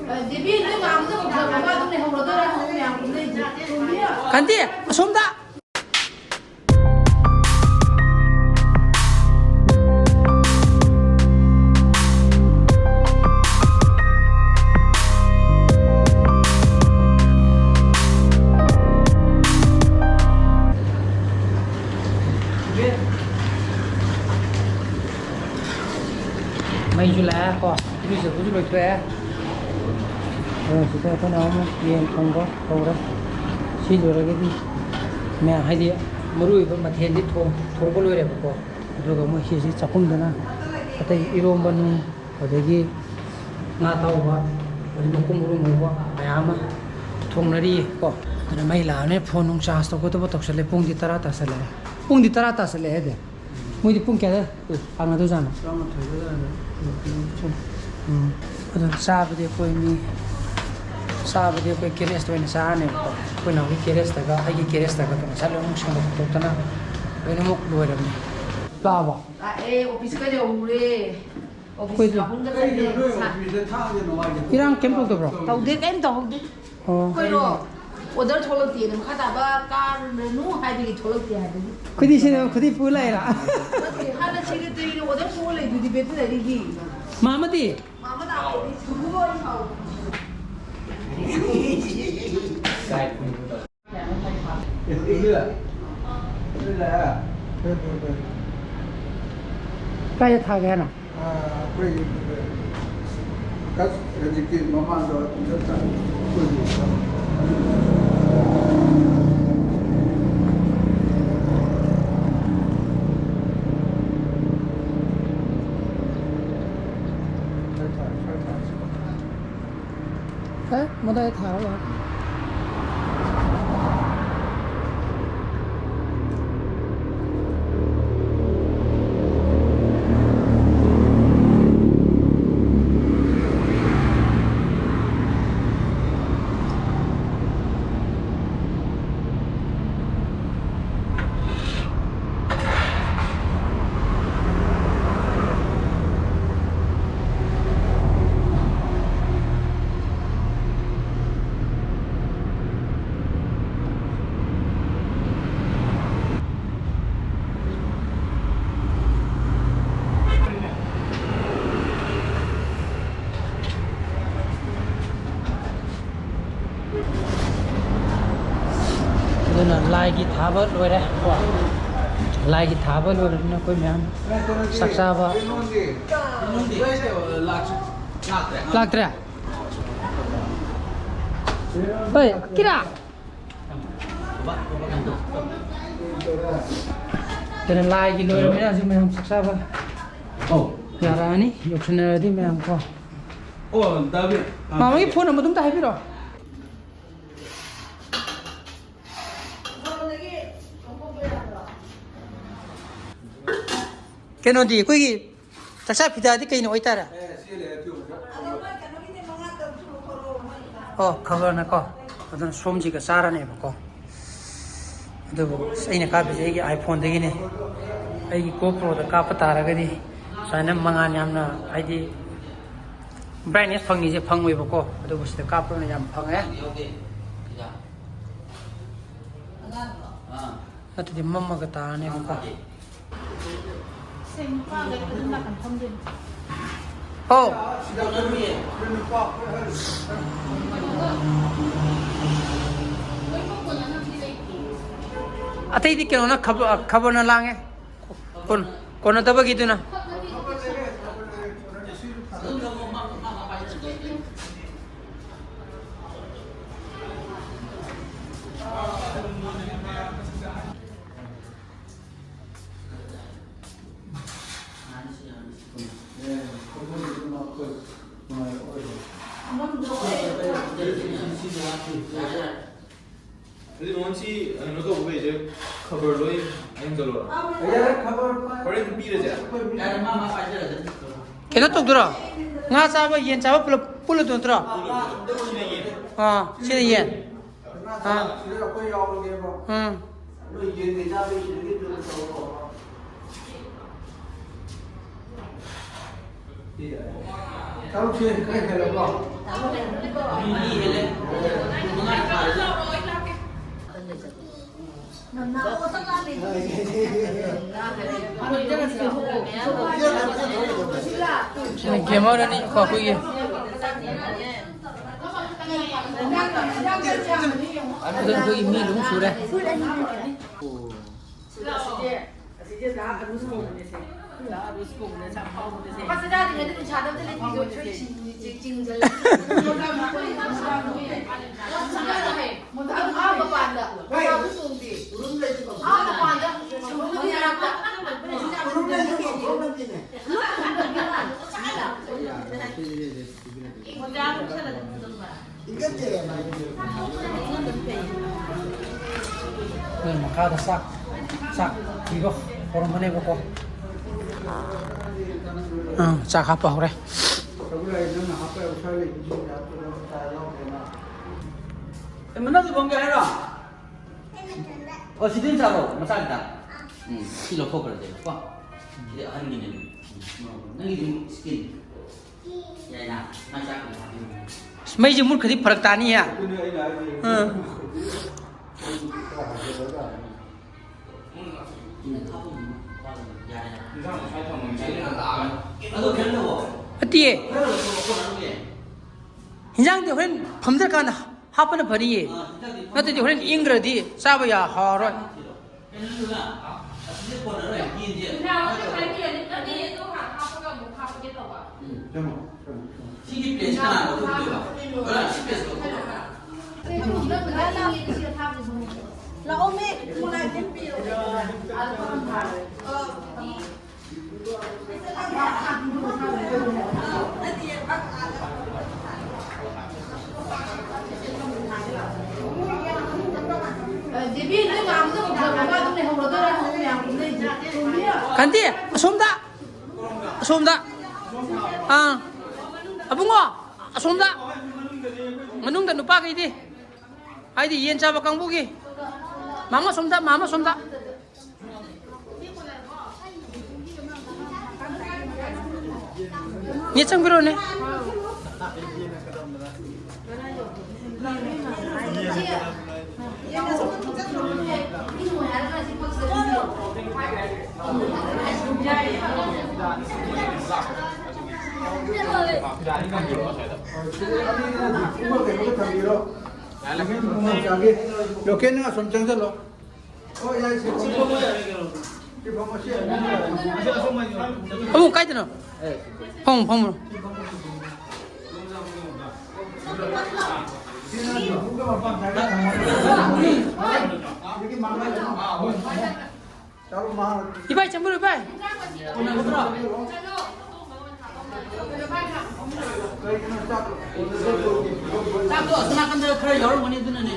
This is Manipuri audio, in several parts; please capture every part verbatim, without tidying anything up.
ꯗꯦꯕꯤ, ꯅꯣꯏ ꯃꯥꯝꯗ ꯀꯧꯊꯔꯛꯑꯣ, ꯃꯥ ꯑꯗꯨꯝ ꯂꯩꯍꯧꯔꯗꯣꯏꯔꯥ? ꯃꯌꯥꯝ ꯀꯨꯝꯅꯩꯁꯦ꯫ ꯀꯥꯟꯇꯤ, ꯑꯁꯣꯝꯗ꯫ ꯃꯩꯁꯨ ꯂꯥꯛꯑꯦ ꯀꯣ, ꯏꯔꯨꯖꯕꯁꯨ ꯂꯣꯏꯊꯣꯛꯑꯦ꯫ ꯑꯗꯣ ꯁꯤꯗ ꯑꯩꯈꯣꯏꯅ ꯑꯃꯨꯛ ꯌꯦꯟ ꯊꯣꯡꯕ ꯍꯧꯔꯦ꯫ ꯁꯤ ꯂꯣꯏꯔꯒꯗꯤ ꯃꯌꯥꯝ, ꯍꯥꯏꯗꯤ, ꯃꯔꯨ ꯑꯣꯏꯕ ꯃꯊꯦꯜꯗꯤ ꯊꯣꯡ-, ꯊꯣꯡꯕ ꯂꯣꯏꯔꯦꯕꯀꯣ꯫ ꯑꯗꯨꯒ ꯃꯣꯏ ꯁꯤꯁꯤ ꯆꯥꯛꯈꯨꯝꯗꯅ ꯑꯇꯩ ꯏꯔꯣꯝꯕ ꯅꯨꯡ, ꯑꯗꯒꯤ ꯉꯥ ꯑꯇꯥꯎꯕ, ꯑꯗꯩ ꯃꯈꯣꯡ ꯃꯔꯨ ꯉꯧꯕ ꯃꯌꯥꯝ ꯑꯃ ꯊꯣꯡꯅꯔꯤꯌꯦ ꯀꯣ꯫ ꯑꯗꯨꯅ ꯃꯩ ꯂꯥꯛꯑꯕꯅꯤꯅ ꯐꯣꯟ ꯅꯨꯡ ꯆꯥꯔꯖ ꯇꯧꯒꯗꯕ ꯇꯧꯁꯜꯂꯦ꯫ ꯄꯨꯡꯗꯤ ꯇꯔꯥ ꯇꯥꯁꯜꯂꯛꯑꯦ꯫ ꯄꯨꯡꯗꯤ ꯇꯔꯥ ꯇꯥꯁꯜꯂꯛꯑꯦ ꯍꯥꯏꯗꯤ꯫ ꯃꯣꯏꯗꯤ ꯄꯨꯡ ꯀꯌꯥꯗ ꯍꯥꯡꯅꯗꯣꯏꯖꯥꯠꯅꯣ? ꯇꯔꯥꯃꯥꯊꯣꯏꯗ ꯍꯥꯡꯅꯤ꯫ ꯎꯝ꯫ ꯑꯗꯣ ꯆꯥꯕꯗꯤ ꯑꯩꯈꯣꯏ ꯃꯤ, ꯆꯥꯕꯗꯤ ꯑꯩꯈꯣꯏ ꯒꯦꯔꯦꯖꯇ ꯑꯣꯏꯅ ꯆꯥꯔꯅꯦꯕꯀꯣ꯫ ꯑꯩꯈꯣꯏ ꯅꯍꯥꯟꯒꯤ ꯒꯦꯔꯦꯖꯇꯒ ꯑꯩꯒꯤ ꯒꯦꯔꯦꯖꯇꯒ ꯉꯁꯥꯏ ꯂꯣꯏꯅꯃꯛ ꯁꯦꯡꯗꯣꯛ ꯈꯣꯠꯇꯣꯛꯇꯅ ꯂꯣꯏꯅꯃꯛ ꯂꯣꯏꯔꯕꯅꯤ꯫ ꯂꯥꯛꯑꯕꯣ? ꯂꯥꯛꯑꯦ, ꯑꯣꯐꯤꯁꯀ ꯌꯧꯔꯦ꯫ ꯑꯣꯐꯤꯁ ꯑꯩꯈꯣꯏꯗꯤ ꯀꯥꯡꯕꯨꯗ ꯆꯠꯂꯦ꯫ ꯏꯔꯥꯡ ꯀꯩꯝ ꯇꯧꯗꯕ꯭ꯔꯣ? ꯇꯧꯗꯦ, ꯀꯩꯝ ꯇꯧꯍꯧꯗꯦ꯫ ꯑꯣ꯫ ꯑꯩꯈꯣꯏꯔꯣ? ꯑꯣꯔꯗꯔ ꯊꯣꯛꯂꯛꯇꯦꯅ ꯃꯈꯥ ꯇꯥꯕ ꯀꯥꯔꯨꯔꯅꯨ ꯍꯥꯏꯕꯒꯤ ꯊꯣꯛꯂꯛꯇꯦ ꯍꯥꯏꯕꯒꯤ꯫ ꯈꯨꯗꯤ ꯁꯤꯅ ꯈꯨꯗꯤ ꯄꯨ ꯂꯥꯛꯏꯔꯥ? ꯅꯠꯇꯦ, ꯍꯥꯟꯅ ꯁꯦꯀ꯭ꯔꯦꯇꯔꯤꯅ ꯑꯣꯔꯗꯔ ꯊꯣꯛꯑ ꯂꯩꯗꯨꯗꯤ ꯕꯦꯇꯅꯔꯤꯒꯤ꯫ ꯃꯥꯃꯗꯤ? ꯃꯥꯃ ꯂꯥꯛꯑꯣ, ꯁꯨꯕꯨ ꯋꯥꯔꯤ ꯁꯥꯎ꯫ ꯀꯥꯏꯗ ꯊꯥꯒꯦ ꯍꯥꯏꯅꯣ? ꯑꯩꯈꯣꯏꯒꯤ ꯍꯧꯖꯤꯛꯀꯤ ꯃꯃꯥꯡꯗ ꯑꯦ, ꯃꯗꯥꯏ ꯊꯥꯔ ꯂꯣꯏꯔꯦ꯫ ꯂꯥꯏꯒꯤ ꯊꯥꯕ ꯂꯣꯏꯔꯦ꯫ ꯂꯥꯏꯒꯤ ꯊꯥꯕ ꯂꯣꯏꯔꯕꯅꯤꯅ ꯑꯩꯈꯣꯏ ꯃꯌꯥꯝ ꯆꯥꯛ ꯆꯥꯕ꯫ ꯂꯥꯛꯇ꯭ꯔꯦ? ꯍꯣꯏ, ꯀꯤꯔꯥ꯫ ꯀꯩꯅꯣ, ꯂꯥꯏꯒꯤ ꯂꯣꯏꯔꯕꯅꯤꯅ ꯍꯧꯖꯤꯛ ꯃꯌꯥꯝ ꯆꯥꯛ ꯆꯥꯕ ꯑꯧ꯫ ꯌꯥꯔꯛꯑꯅꯤ, ꯌꯧꯁꯤꯟꯅꯔꯗꯤ ꯃꯌꯥꯝ ꯀꯣ꯫ ꯑꯣ, ꯗꯥꯕꯤ꯫ ꯃꯥꯃꯒꯤ ꯐꯣꯟ ꯅꯝꯕꯔꯗꯨ ꯑꯝꯇ ꯍꯥꯏꯕꯤꯔꯣ꯫ ꯀꯩꯅꯣꯗꯤ ꯑꯩꯈꯣꯏꯒꯤ ꯆꯥꯛꯆꯥ ꯐꯤꯗꯥꯗꯤ ꯀꯩꯅꯣ ꯑꯣꯏꯇꯥꯔꯦ? ꯑꯣ, ꯈꯕꯔꯅꯀꯣ꯫ ꯑꯗꯨꯅ ꯁꯣꯝꯁꯤꯒ ꯆꯥꯔꯅꯦꯕꯀꯣ꯫ ꯑꯗꯨꯕꯨ ꯑꯁ, ꯑꯩꯅ ꯀꯥꯞꯄꯤꯁꯦ ꯑꯩꯒꯤ iPhone-ꯗꯒꯤꯅꯦ꯫ ꯑꯩꯒꯤ GoPro-ꯗ ꯀꯥꯞꯄ ꯇꯥꯔꯒꯗꯤ ꯁꯨꯃꯥꯏꯅ ꯃꯉꯥꯜ ꯌꯥꯝꯅ, ꯍꯥꯏꯗꯤ, brightness ꯐꯪꯉꯤꯁꯦ ꯐꯪꯉꯣꯏꯕꯀꯣ꯫ ꯑꯗꯨꯕꯨ ꯁꯤꯗ ꯀꯥꯞꯄꯅ ꯌꯥꯝ ꯐꯪꯉꯦ꯫ ꯅꯠꯇ꯭ꯔꯗꯤ ꯃꯝꯃꯒ ꯇꯥꯔꯅꯦꯕꯀꯣ꯫ ꯁꯦ, ꯅꯨꯄꯥꯈꯩ ꯑꯗꯨꯝ ꯅꯥꯀꯟ ꯐꯝꯗꯣꯏꯅꯤ꯫ ꯍꯣ꯫ ꯑꯇꯩꯗꯤ ꯀꯩꯅꯣꯅ ꯈꯕ-, ꯈꯕꯔꯅ ꯂꯥꯡꯉꯦ꯫ ꯀꯣꯟ-, ꯀꯣꯟꯅꯗꯕꯒꯤꯗꯨꯅ꯫ ꯑꯗꯨꯗꯤ ꯃꯉꯣꯟ ꯁꯤ ꯀꯩꯅꯣ ꯇꯧꯕꯈꯩꯁꯦ ꯈꯕꯔ ꯂꯣꯏ ꯌꯦꯡꯁꯜꯂꯣꯔꯣ? ꯌꯥꯔꯦ, ꯈꯕꯔ ꯍꯣꯔꯦꯟ ꯄꯤꯔꯁꯦ꯫ ꯀꯩꯅꯣ ꯇꯧꯗꯣꯏꯔꯣ? ꯉꯥ ꯆꯥꯕ, ꯌꯦꯟ ꯆꯥꯕ ꯄꯨꯂꯞ ꯄꯨꯜꯂꯗꯣꯏ ꯅꯠꯇ꯭ꯔꯣ? ꯁꯤꯅ ꯌꯦꯟ꯫ ꯑꯥ, ꯁꯤꯅ ꯌꯦꯟ꯫ ꯑꯥ꯫ ꯁꯤꯗ ꯑꯩꯈꯣꯏ ꯌꯥꯎꯔꯒꯦꯕ꯫ ꯎꯝ꯫ ꯅꯣꯏ ꯌꯦꯟ ꯀꯩ ꯆꯥꯕꯩ ꯁꯤꯗꯒꯤ ꯑꯗꯨꯝ ꯇꯧꯔꯣ꯫ ꯇꯔꯨꯛꯁꯦ ꯈꯔ ꯍꯦꯜꯂꯕꯣ? ꯁꯤꯅ gamer ꯑꯅꯤ ꯀꯣ ꯑꯩꯈꯣꯏꯒꯤ꯫ ꯑꯗꯨ ꯑꯩꯈꯣꯏꯒꯤ ꯃꯤ ꯑꯗꯨꯝ ꯁꯨꯔꯦ꯫ ꯑꯁꯤꯁꯦ, ꯑꯁꯤꯁꯦ ꯗꯥ ꯑꯅꯨꯁ ꯀꯧꯕꯅꯦꯁꯦ꯫ ꯗꯥ ꯑꯅꯨꯁ ꯀꯧꯕꯅꯦ, ꯁꯛ ꯐꯥꯎꯕꯅꯦꯁꯦ꯫ ꯃꯁ ꯆꯥꯗ꯭ꯔꯤꯉꯩꯗ ꯅꯨꯡꯁꯥꯗ ꯑꯝꯇ ꯂꯩꯕꯤꯌꯣ꯫ ꯆꯤꯡ-, ꯆꯤꯡ-, ꯆꯤꯡꯁꯤꯜꯂꯦ꯫ ꯃꯣꯖꯥ ꯃꯄꯥꯟꯗ, ꯃꯣꯖꯥ ꯇꯣꯡꯗꯦ꯫ ꯑꯥ ꯃꯄꯥꯟꯗ, ꯁꯪꯒꯣꯝꯒꯤ ꯃꯅꯥꯛꯇ꯫ ꯅꯣꯏ ꯃꯈꯥꯗ ꯆꯥꯛ, ꯆꯥꯛ ꯊꯤꯕ ꯍꯧꯔꯝꯃꯅꯦꯕꯀꯣ꯫ ꯑꯥ, ꯆꯥꯛ ꯍꯥꯞꯄ ꯍꯧꯔꯦ꯫ ꯑꯦ, ꯃꯅꯥꯛꯇ ꯐꯝꯒꯦ ꯍꯥꯏꯔꯣ? ꯑꯣ, ꯁꯤꯗꯤ ꯑꯗꯨꯝ ꯆꯥꯔꯣ, ꯃꯆꯥ ꯈꯤꯇꯪ꯫ ꯎꯝ, ꯁꯤ ꯂꯧꯊꯣꯛꯈ꯭ꯔꯁꯦꯕꯀꯣ꯫ ꯁꯤꯗꯤ ꯑꯍꯟꯒꯤꯅꯦ꯫ ꯎꯝ, ꯅꯪꯒꯤꯗꯤ ꯑꯃꯨꯛ skin꯫ ꯌꯥꯏꯅ? ꯃꯥꯏ ꯆꯥꯛ ꯈꯤꯇꯪ ꯍꯥꯞꯄꯤꯌꯨ꯫ ꯑꯁ, ꯃꯩꯁꯦ ꯃꯨꯠꯈ꯭ꯔꯗꯤ ꯐꯔꯛ ꯇꯥꯅꯤꯌꯦ꯫ ꯑꯗꯨꯅꯦ ꯑꯩꯅ ꯍꯥꯏꯁꯦ꯫ ꯑꯥ꯫ ꯈꯔ ꯍꯥꯞꯆꯜꯂꯒ꯫ ꯌꯥꯔꯦ꯫ ꯑꯗꯣ ꯀꯩꯅꯣ ꯇꯧꯋꯣ꯫ ꯅꯠꯇꯤꯌꯦ꯫ ꯈꯔ ꯂꯧꯊꯣꯛꯑꯣ, ꯀꯣꯟꯅ ꯑꯗꯨꯝ ꯌꯥꯏ꯫ ꯍꯤꯟꯖꯥꯡꯗꯤ ꯍꯣꯔꯦꯟ ꯐꯝꯗꯔꯀꯥꯟꯗ ꯍꯥꯞꯄꯅ ꯐꯅꯤꯌꯦ꯫ ꯅꯠꯇ꯭ꯔꯗꯤ ꯍꯣꯔꯦꯟ ꯏꯪꯈ꯭ꯔꯗꯤ ꯆꯥꯕ ꯌꯥ ꯍꯥꯎꯔꯣꯏ꯫ ꯁꯤꯒꯤ ꯄ꯭ꯂꯦꯠꯁꯤ ꯀꯅꯥꯅ ꯂꯧꯊꯣꯛꯄꯤꯗꯣꯏꯕ? ꯁꯤ ꯄ꯭ꯂꯦꯠꯁꯤ ꯀꯅꯥꯅ ꯂꯧꯊꯣꯛꯄꯤꯗꯣꯏꯕ? ꯂꯥꯛꯑꯣꯃꯦ, ꯃꯣꯂꯥꯏ ꯄꯤꯌꯣ꯫ ꯀꯟꯗꯤ, ꯑꯁꯣꯝꯗ, ꯑꯁꯣꯝꯗ꯫ ꯑꯥ, ꯑꯕꯨꯡꯉꯣ, ꯑꯁꯣꯝꯗ꯫ ꯃꯅꯨꯡꯗ ꯅꯨꯄꯥꯈꯩꯗꯤ꯫ ꯍꯥꯏꯗꯤ ꯌꯦꯟ ꯆꯥꯕ ꯀꯥꯡꯕꯨꯒꯤ꯫ ꯃꯥꯃ ꯑꯁꯣꯝꯗ, ꯃꯥꯃ ꯑꯁꯣꯝꯗ꯫ ꯅꯦ, ꯆꯪꯕꯤꯔꯣꯅꯦ꯫ ꯊꯝꯕꯤꯔꯣ꯫ ꯂꯣꯀꯦꯜꯅ ꯑꯁꯣꯝ ꯆꯪꯁꯤꯜꯂꯣ꯫ ꯍꯣꯏ, ꯌꯥꯏ, ꯁꯤ ꯐꯝꯃꯣ꯫ ꯁꯤ ꯐꯝꯃꯣ, ꯁꯤ ꯑꯅꯤ ꯌꯥꯏ꯫ ꯑꯃꯨꯛ ꯀꯥꯏꯗꯅꯣ? ꯐꯝꯃꯣ, ꯐꯝꯃꯣ꯫ ꯏꯕꯥꯏ, ꯆꯪꯕꯤꯔꯣ, ꯏꯕꯥꯏ꯫ ꯆꯥꯛꯇꯣ ꯑꯁꯣꯝ ꯅꯥꯀꯟꯗ ꯈꯔ ꯌꯥꯎꯔꯝꯒꯅꯤ, ꯑꯗꯨꯅꯅꯦ꯫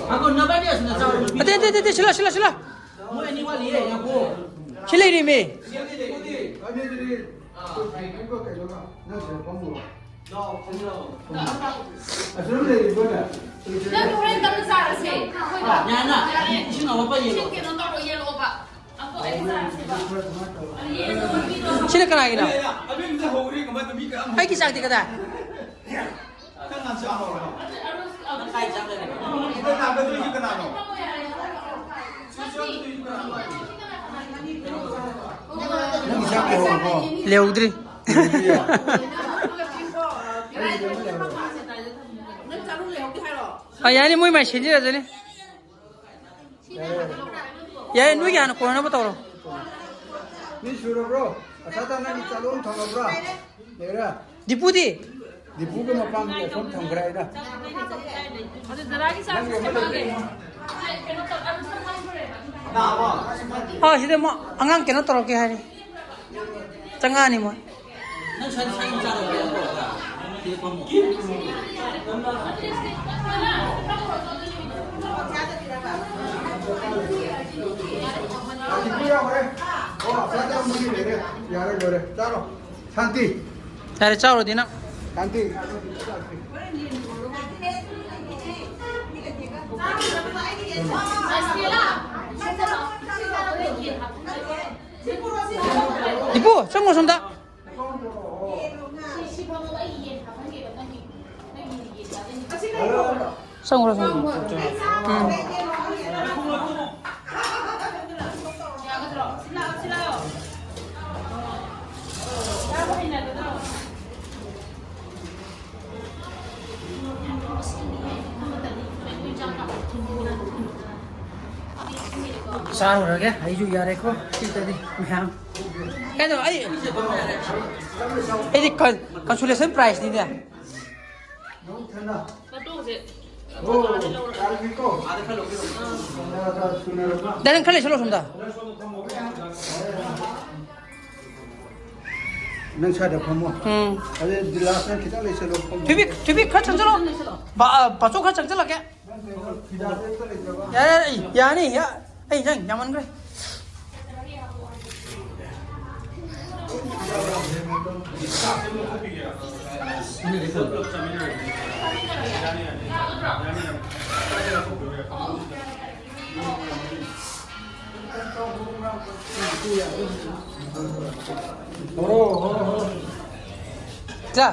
ꯉꯥꯏꯈꯣ, ꯅꯕꯥꯅꯤ ꯑꯁꯣꯝꯗ ꯆꯥꯔꯣ, ꯅꯨꯄꯤ꯫ ꯑꯇꯩ, ꯑꯇꯩ, ꯑꯇꯩ, ꯑꯇꯩ, ꯁꯤꯜꯂꯣ, ꯁꯤꯜꯂꯣ, ꯁꯤꯜꯂꯣ꯫ ꯃꯣꯏ ꯑꯅꯤ ꯋꯥꯠꯂꯤꯌꯦ, ꯉꯥꯏꯈꯣ꯫ ꯁꯤ ꯂꯩꯔꯤꯃꯤ꯫ ꯅꯪ ꯍꯣꯔꯦꯟ ꯇꯞꯅ ꯆꯥꯔꯁꯦ, ꯑꯩꯈꯣꯏꯒ꯫ ꯌꯥꯅ, ꯏꯁꯤꯡ ꯑꯃ ꯄꯩ ꯌꯦꯜꯂꯣ꯫ ꯏꯁꯤꯡ ꯀꯩꯅꯣ ꯇꯧꯔꯣ, ꯌꯦꯜꯂꯛꯑꯣꯕ꯫ ꯑꯝꯐꯥꯎ ꯑꯩ ꯆꯥꯔꯁꯦꯕ꯫ ꯁꯤꯅ ꯀꯅꯥꯒꯤꯅꯣ? ꯑꯩꯒꯤ ꯆꯥꯛꯇꯤ ꯀꯗꯥꯏ? ꯅꯪ ꯏꯆꯥ ꯀꯩꯍꯧꯔꯕꯣ? ꯂꯩꯍꯧꯗ꯭ꯔꯤ꯫ ꯑ, ꯌꯥꯅꯤ, ꯃꯣꯏ ꯃꯥꯏ ꯁꯤꯟꯖꯔꯖꯅꯤ꯫ ꯌꯥꯔꯦ, ꯅꯣꯏꯒꯤ ꯍꯥꯟꯅ ꯀꯣꯟꯅꯅꯕ ꯇꯧꯔꯣ꯫ ꯃꯤ ꯁꯨꯔꯕ꯭ꯔꯣ? ꯑꯁꯥꯗ ꯅꯪꯒꯤ ꯆꯥꯂꯣꯟ ꯊꯝꯃꯕ꯭ꯔꯥ? ꯂꯩꯔꯦ? ꯗꯤꯄꯨꯗꯤ? ꯗꯤꯄꯨꯒꯤ ꯃꯄꯥꯟꯒꯤ ꯑꯁꯣꯝ ꯊꯝꯈ꯭ꯔꯦ ꯑꯩꯅ꯫ ꯑꯗꯨ ꯗꯗꯥꯒꯤ ꯆꯥꯔꯖ ꯅꯪꯒꯤ ꯑꯃ ꯁꯦꯝꯃꯛꯑꯒꯦ꯫ ꯂꯩꯇ꯭ꯔꯤ꯫ ꯑꯥ, ꯁꯤꯗ ꯑꯃꯨꯛ ꯑꯉꯥꯡ ꯀꯩꯅꯣ ꯇꯧꯔꯛꯀꯦ ꯍꯥꯏꯔꯤ꯫ ꯆꯪꯉꯛꯑꯅꯤ ꯃꯣꯏ꯫ ꯅꯪ ꯁꯥꯏ-, ꯁꯥꯏ ꯆꯥꯔꯣ, ꯀꯩꯅꯣ ꯇꯧꯔꯒ꯫ ꯁꯤꯗ ꯐꯝꯃꯣ꯫ ꯌꯥꯔꯦ, ꯂꯣꯏꯔꯦ꯫ ꯆꯥꯔꯣ꯫ ꯁꯥꯟꯇꯤ꯫ ꯌꯥꯔꯦ, ꯆꯥꯎꯔꯗꯤ ꯅꯪ꯫ ꯁꯥꯟꯇꯤ꯫ ꯏꯄꯨ, ꯆꯪꯉꯣ ꯁꯣꯝꯗ꯫ ꯆꯪꯉꯨꯔꯣ, ꯆꯪꯉꯨꯔꯣ꯫ ꯎꯝ꯫ ꯆꯥꯔꯨꯔꯒꯦ ꯑꯩꯁꯨ, ꯌꯥꯔꯦꯀꯣ? ꯁꯤꯗꯗꯤ ꯃꯌꯥꯝ ꯀꯩꯅꯣ ꯑꯩ ꯑꯩꯗꯤ ꯀꯟ- consolation prizeꯅꯤꯅꯦ꯫ ꯅꯪ ꯈꯔ ꯂꯩꯁꯜꯂꯣ ꯁꯣꯝꯗ꯫ ꯅꯪ ꯁ꯭ꯋꯥꯏꯗ ꯐꯝꯃꯣ꯫ ꯎꯝ꯫ ꯑꯗꯨ ꯒꯤꯂꯥꯁꯅ ꯈꯤꯇꯪ ꯂꯩꯁꯜꯂꯣ, ꯐꯝꯃꯣ꯫ ꯊꯣꯏꯕꯤ, ꯊꯣꯏꯕꯤ, ꯈꯔ ꯆꯪꯁꯤꯜꯂꯣ꯫ ꯕꯥ-, ꯑ, ꯕꯥꯆꯧ, ꯈꯔ ꯆꯪꯁꯤꯜꯂꯛꯀꯦ꯫ ꯌꯥꯔꯦ, ꯌꯥꯔꯦ, ꯑꯩ ꯌꯥꯅꯤ, ꯌꯥ-, ꯑꯩ ꯏꯟꯖꯥꯡ ꯌꯥꯝꯃꯟꯈ꯭ꯔꯦ꯫ ꯏꯆꯥ,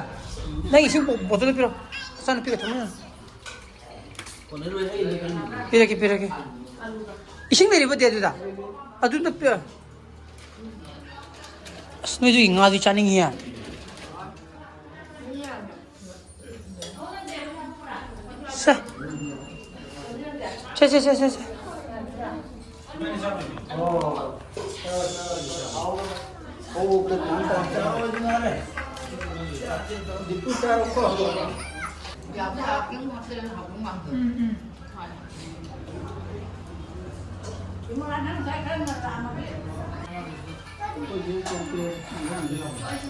ꯅꯪ ꯏꯁꯤꯡ ꯕꯣ-, ꯕꯣꯇꯜꯗꯣ ꯄꯤꯔꯣ꯫ ꯏꯆꯥꯅꯨꯄꯤꯒ ꯊꯝꯃꯣ꯫ ꯄꯤꯔꯛꯀꯦ, ꯄꯤꯔꯛꯀꯦ꯫ ꯏꯁꯤꯡ ꯂꯩꯔꯤꯕꯗꯤ ꯑꯗꯨꯗ? ꯑꯗꯨꯗ ꯄꯤ-, ꯑꯁ, ꯅꯣꯏꯗꯨꯒꯤ ꯉꯥꯗꯨ ꯆꯥꯅꯤꯡꯉꯤꯌꯦ꯫ ꯁꯦ꯫ ꯁꯦ, ꯁꯦ, ꯁꯦ, ꯁꯦ, ꯁꯦ꯫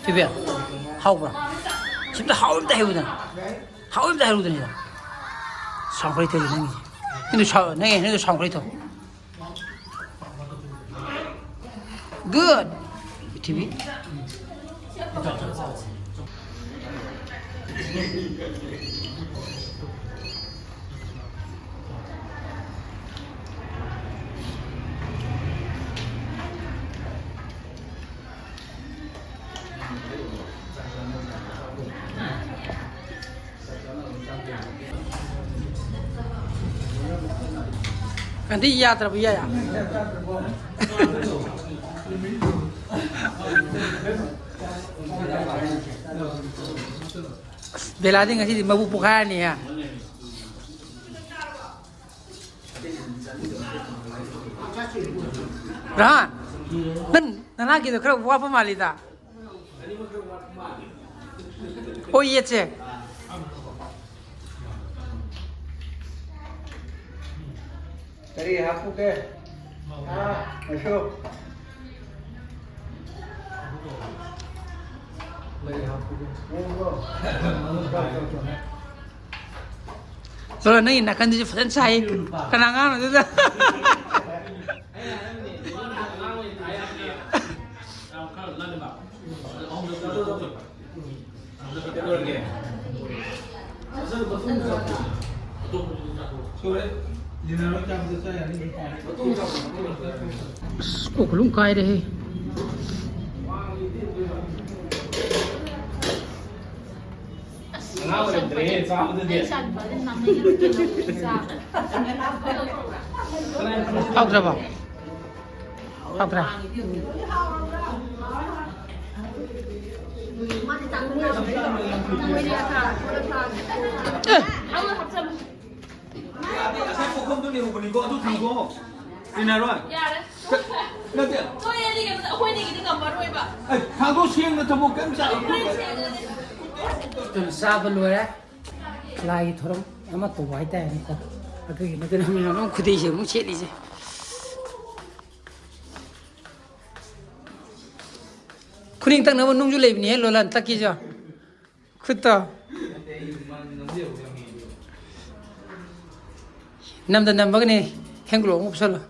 ꯏꯕꯦ, ꯍꯥꯎꯕ꯭ꯔꯥ? ꯁꯤꯝꯇ ꯍꯥꯎ ꯑꯝꯇ ꯍꯥꯏꯔꯨꯗꯅ꯫ ꯍꯥꯎ ꯑꯝꯇ ꯍꯥꯏꯔꯨꯗꯅ꯫ ꯁꯥꯎꯈ꯭ꯔꯦ ꯇꯧꯔꯤ ꯅꯪꯒꯤꯁꯦ꯫ ꯅꯪꯗꯣ ꯁꯥꯎ-, ꯅꯪꯒꯤ ꯅꯪꯗꯣ ꯁꯥꯎꯈ꯭ꯔꯦ ꯇꯧ꯫ Good. ꯄ꯭ꯔꯤꯊꯤꯕꯤ꯫ ꯑꯗꯤ ꯌꯥꯗ꯭ꯔꯕ ꯌꯥ ꯌꯥ꯫ ꯑꯁ, ꯕꯦꯂꯥꯗꯤ ꯉꯁꯤꯗꯤ ꯃꯕꯨꯛ ꯄꯣꯛꯈꯥꯏꯔꯅꯤꯍꯦ꯫ ꯔꯍꯥꯟ, ꯅꯪ ꯅꯅꯥꯒꯤꯗꯣ ꯈꯔ ꯋꯥꯠꯄ ꯃꯥꯜꯂꯤꯗ꯫ ꯍꯣꯏ, ꯌꯦꯠꯁꯦ꯫ ꯀꯔꯤ ꯍꯥꯞꯄꯨꯒꯦ? ꯑꯥ, ꯑꯁꯣꯛ꯫ ꯀꯔꯤ ꯍꯥꯞꯄꯨꯒꯦ? ꯆꯠꯂꯣ, ꯅꯪꯒꯤ ꯅꯥꯀꯟꯗꯨꯁꯨ ꯐꯖꯅ ꯁꯥꯏ꯫ ꯀꯅꯥ ꯑꯉꯥꯡꯅꯣ ꯑꯗꯨꯗ? ꯑꯁ, ꯀꯣꯛꯀ ꯂꯣꯏ ꯀꯥꯏꯔꯦꯍꯦ꯫ ꯑꯉꯥꯡ ꯑꯣꯏꯔꯝꯗ꯭ꯔꯦꯍꯦ, ꯆꯥꯕꯗꯗꯤ꯫ ꯍꯥꯎꯇ꯭ꯔꯕꯣ? ꯍꯥꯎꯇ꯭ꯔꯥ? ꯑꯦ! ꯌꯥꯗꯦ, ꯉꯁꯥꯏ ꯄꯣꯛꯐꯝꯗꯨ ꯂꯩꯍꯧꯕꯅꯤꯀꯣ, ꯑꯗꯨ ꯊꯥꯡꯗꯣꯛꯑꯣ꯫ ꯏꯟꯅꯔꯣꯏ꯫ ꯌꯥꯔꯦ꯫ ꯅꯠꯇꯦ꯫ ꯅꯣꯏ ꯑꯅꯤꯒꯤ ꯑꯃꯗ ꯑꯩꯈꯣꯏ ꯑꯅꯤꯒꯤꯗꯤ ꯉꯝꯃꯔꯣꯏꯕ꯫ ꯑꯩ ꯊꯥꯡꯗꯣꯛ, ꯁꯦꯡꯅ ꯊꯝꯃꯣ, ꯀꯩꯝ ꯆꯥ-, ꯑꯗꯨꯝ ꯆꯥꯕ ꯂꯣꯏꯔꯦ꯫ ꯂꯥꯏꯒꯤ ꯊꯧꯔꯝ ꯑꯃ ꯇꯧꯕ ꯍꯥꯏꯇꯥꯔꯦꯅꯦꯀꯣ꯫ ꯑꯗꯨꯒꯤ ꯅꯠꯇꯅ ꯃꯌꯥꯝ ꯑꯃ ꯈꯨꯗꯩꯁꯦ ꯑꯃꯨꯛ ꯁꯦꯠꯂꯤꯁꯦ꯫ ꯈꯨꯅꯤꯡ ꯇꯛꯅꯕ ꯅꯨꯡꯁꯨ ꯂꯩꯕꯅꯤꯍꯦ, ꯂꯣꯂꯥꯟ ꯇꯛꯀꯦꯁꯨ꯫ ꯈꯨꯠꯇꯣ꯫ ꯅꯝꯗ ꯅꯝꯃꯒꯅꯦ, ꯍꯦꯟ ꯒ꯭ꯂꯣ ꯑꯃꯨꯛ ꯎꯞꯁꯜꯂꯣ꯫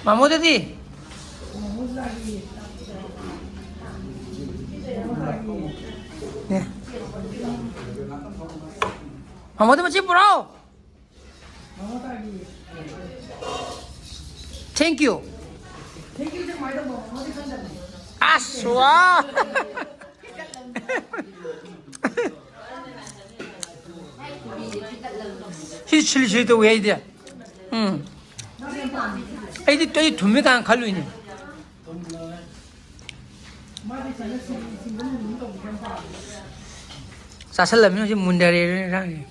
ꯃꯥꯃꯣꯗꯗꯤ? ꯅꯦ꯫ ꯃꯥꯃꯣꯗ ꯃꯆꯦ ꯄꯨꯔꯛꯑꯣ꯫ Thank you꯫ ꯑꯁ, ꯋꯥ꯫ ꯁꯤ ꯁꯤꯂꯤ ꯁꯤꯂꯤ ꯇꯧꯋꯦ ꯑꯩꯗꯤ꯫ ꯎꯝ꯫ ꯑꯩꯗꯤ ꯑꯩ ꯊꯨꯝꯃꯤ ꯀꯥꯏꯅ ꯈꯜꯂꯨꯏꯅꯦ꯫ ꯆꯥꯁꯜꯂꯃꯤꯅ ꯍꯧꯖꯤꯛ ꯃꯨꯟꯊꯔꯦ ꯏꯟꯁꯥꯡꯁꯦ꯫